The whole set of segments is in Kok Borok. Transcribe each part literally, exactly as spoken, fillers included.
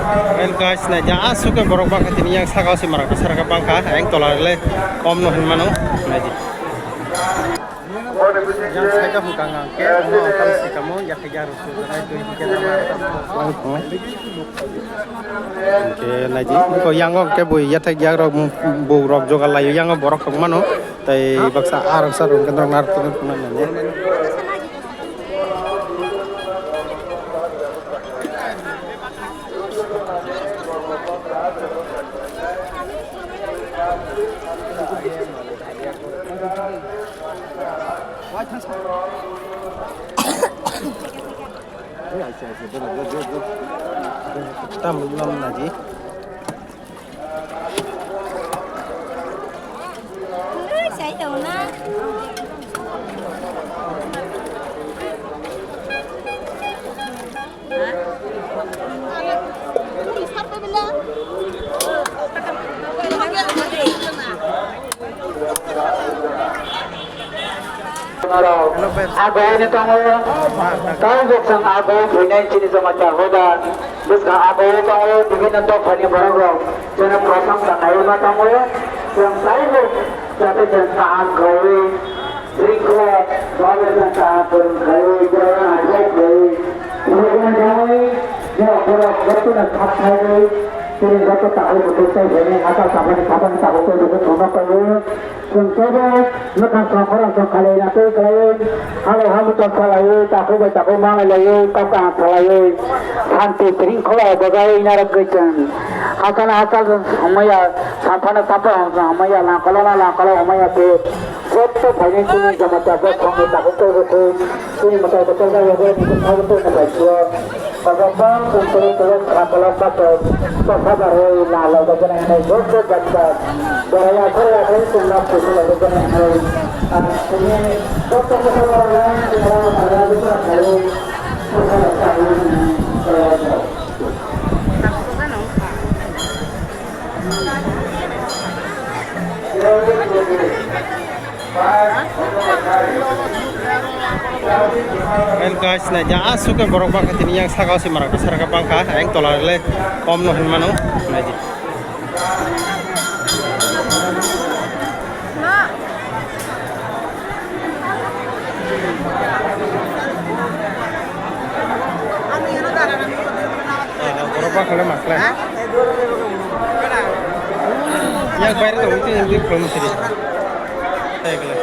Well guys, naidi, aswk khe borok bangkha tini yang saka o se marak bwsarok bangkha, ayang tola le kom no hinmano, naidi. Yang saida hwnkha hwnkha khe, omo ang tamo sikamo, yathai ya rw suk, naidi, hwnkhe naidi, ko yang o khe bui yathai ya rok, buk rok jogal lai o, yang o borok thok mano, tei baksa arok sa rok khe norok narwk tongwi phunuknai. Tam lam na di. Sai tong na. Agoi ni tongo, tei bwswng agoi phainai chini jamatia hoda. Bwswng agoi tongo, bibhinno dophani borok rok. Chwng prothom ta kaiwi ma tongo. Chwng taibo jate chwng kaham kaiwi, bwrwi khe, babe chwng kaham kwrwng kaiwi, borok rok naithok kaiwi. Chwng tangwi, borok borok jotono kha kaiwi, chini joto takhuk bukhuk tei bini hachal takhukni khatang takhuk tei bukhuk thwngma kaiwi. Chwng kebo nwkhang songkhorang song khalai na tei khlaiwi, halo hamuchal khalaiwi, takhuk bai takhuk manlaiwi, kok kaham khalaiwi, santi shringkhola bwjaiwi narwgwi chwng hachal hachal songmaya, samphano samphano songmaya, langkolono langkolo songmaya khe, joto phainai chini jamatia bosongni takhuk tei bukhuk, chini mwtai kwchajak yago nini khago tei mwtai sio. Pagabang songkoro koro khapala pato, kosa baroi lalo gajana hinai joto jatjat. Boraya khoro yakhai songna pusu logo gajana hinai. Ang sini joto kosa baroi lang songna baroi buka khalai. Kosa baroi lang songna baroi. Well guys, naidi, aswk khe borok bangkha tini yang saka o se marak bwsarok bangkha, ayang tola le kom no hinmano, naidi. Borok bangkha le maslai. Yang bayar tu mungkin yang dia belum sih. Saya kira.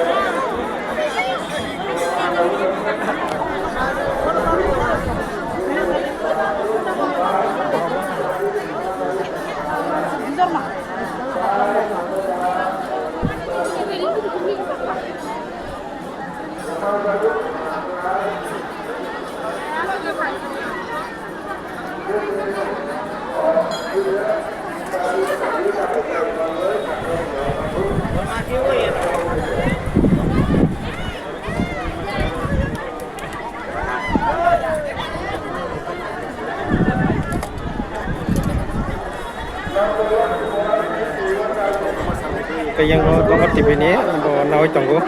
Kaiyango Dongor T V ni bo nawi tongo.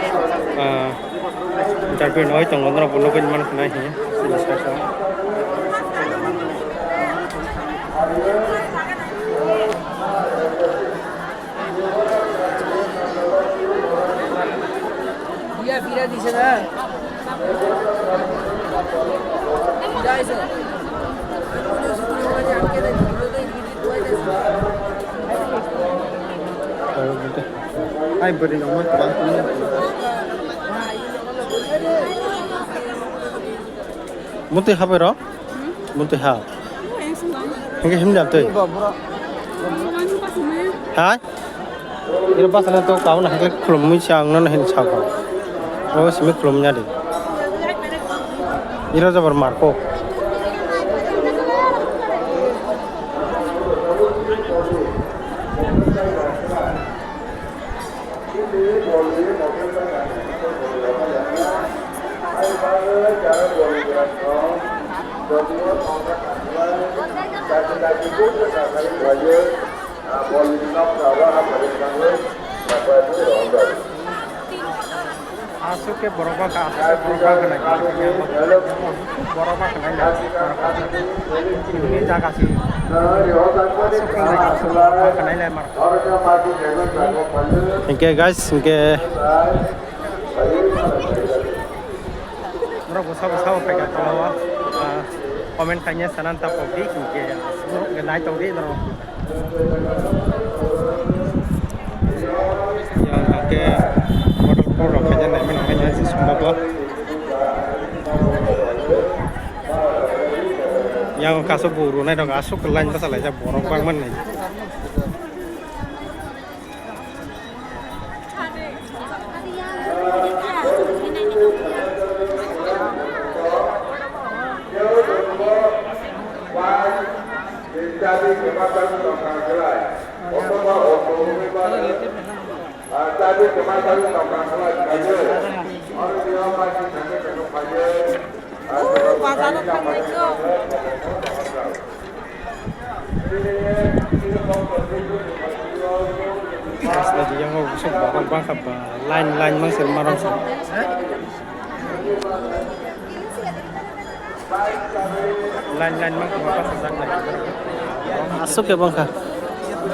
Ah, interview nawi tongo, norok bo nugwi man khna hiya. Iya, pira dise na? Pira iso? Ai, beri nomor, bang. Muti hape ro? Muti ha. Hingke himjam tei. Hai? Iro basa na to kau na hingke khulumui sa ang no hin sa ko. O simi khulum nya di. Iro jabar marko. Aswk khe borok bangkha, aswk khe borok bangkha nai, borok bangkha nai, borok bangkha nai, borok bangkha nai. Ini jaga si. Hinkhe guys, hinkhe norok bwsa bwsa o phaikha tongma o, ah, comment khaina sanan ta pokdi, hinkhe norok nai tongdi norok. Yang khe motor rok khaina naimano khaina se sumbago. Yang kaso bo rwnai rok aswk line bwsa laijak borok bangmani. Yang o bwswk borok bangkha ba line line mang se marang se. Line line mang kwbangma bachajak nai. Aswk khe bangkha.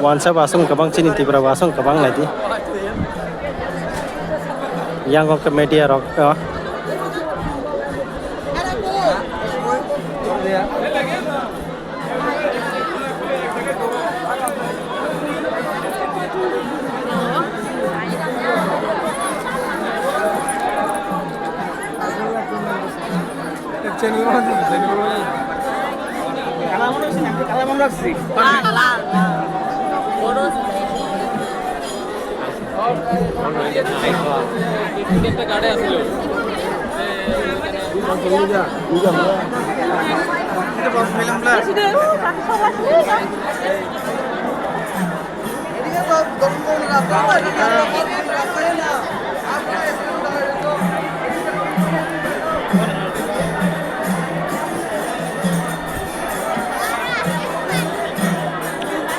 Wansa bo aswk kwbang chini Tripura bo aswk kwbang naidi. Yang o khe media rok, o.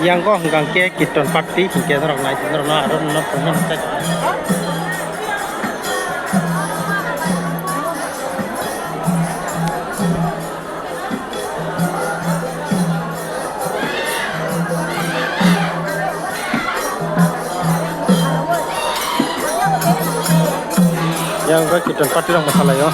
Yang o hwnkha khe Kirtan party hinkhe norok nai norok no aro no phunuknai. Yang wngkha Kirtan party rok mwsalaio.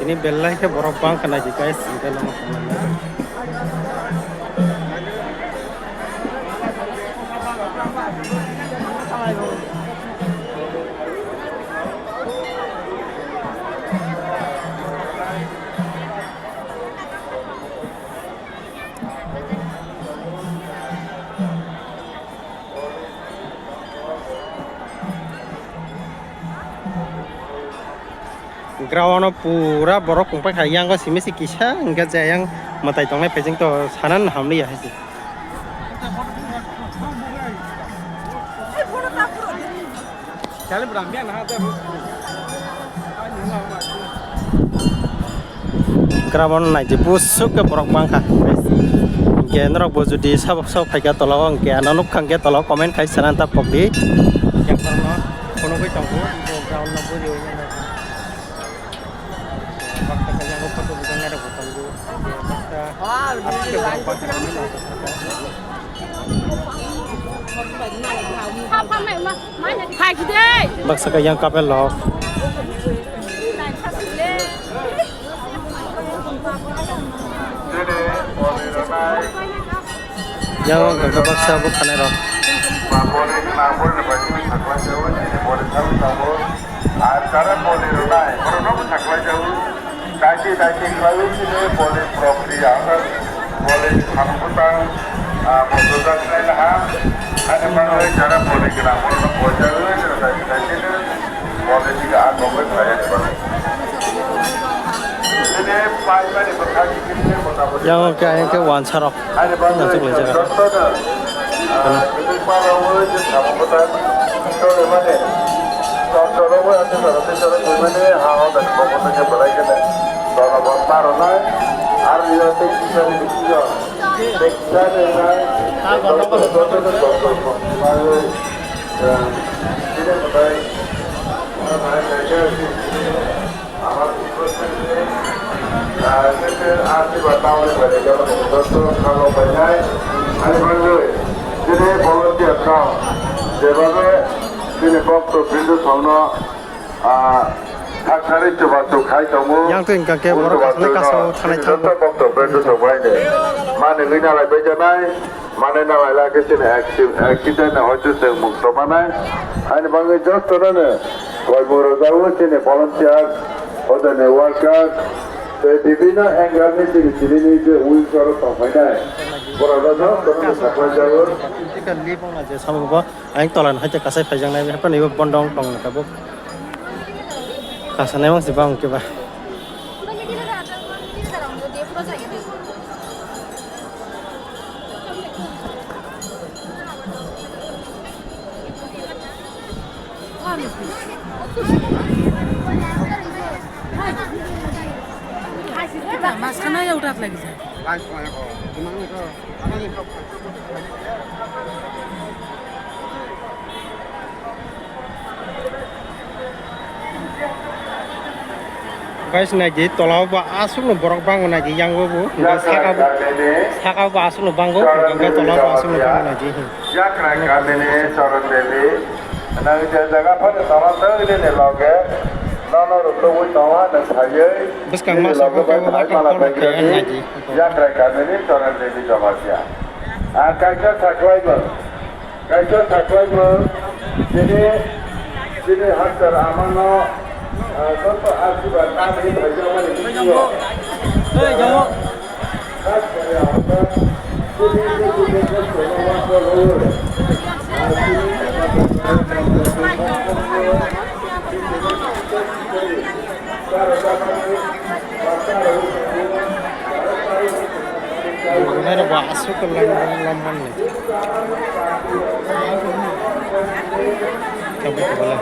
Tini belai khe borok bang kha naidi guys, hingke nono. Ground o pura borok wngpai kha, yang o simi se kisa hingke je yang mwtai tongnai phaising to sana no hamliya hai se. Ground naidi busuk ke borok bangkha. Hingke norok bo jodi sabok sabok phaikha tola o hingke ano nukha hingke tola o comment khai sana ta pokdi. Yang kormo kono goi tongo, bo ground no bujio. Baksa kanya ko photo bujang nai rok bo tongo. Baksa. Baksa ka yang kapel lok. Yang wngkha khe baksa bwkhanai rok. Ar jara boli rwnai, borokno bwsa khlai jago. Daiti, daiti khlaiwi chini boli prokriya, wngkha boli samung bwtang, ah, mosojaknai naha. Ani bagwi jara boli gwnang, borokno poijawi daiti, daiti khe boli thika, ah, kongwi khlai ya. Chini Yang ke, yang ke wansa rok. Yang tu kelai jaga. Kono. Ani bagwi, tini volunteer rok jebabe tini bokto bindusongno, ah, thakthari chubachu khai tongo. Yang twi hwnkha khe borok aswk kasao thanai thango. Bokto bindusong bai de. Mani wngna lai bai janai. Mane na laila khe chini acci-, accident no hoito chwng mukto manai. Ani bagwi joto no koimung rwjago chini volunteer, hodani worker, tei bibinno angle ni chini chini ni je wheelchair o tongphainai. Borok no joto no saklai jago. Tika lip wngna je samung bo, ayang tola no haikhe kasai phaijaknai, haphano ibo bondong tong tabuk. Kasanai mang se bang khe ba. Mas kana ya udat lagi sa. Guys, naidi, tola o bo aswk no borok bango naidi, yang o bo, hwnkhe saka bo, saka bo aswk no bango, hwnkhe tola o bo aswk no bango naidi. Yakrai kamini Charan Devi, nang je jaga phano tama tangri ni loge, nono rutugwi tongo, nang thaywi. Bwskang masa loge bo bai khe thai mala kono khe thaywi naidi. Yakrai kamini Charan Devi Jamatia. Ang kaisa saklai bo. Kaisa saklai bo, tini, tini haktar amano, ah, joto asirbad nani phaijamani bisingo. Khas khe ang kha, tini, tini, tini, tini, Rwngnairok bo aswk khe lam, lam, lam manli. Tabuk tabuk le.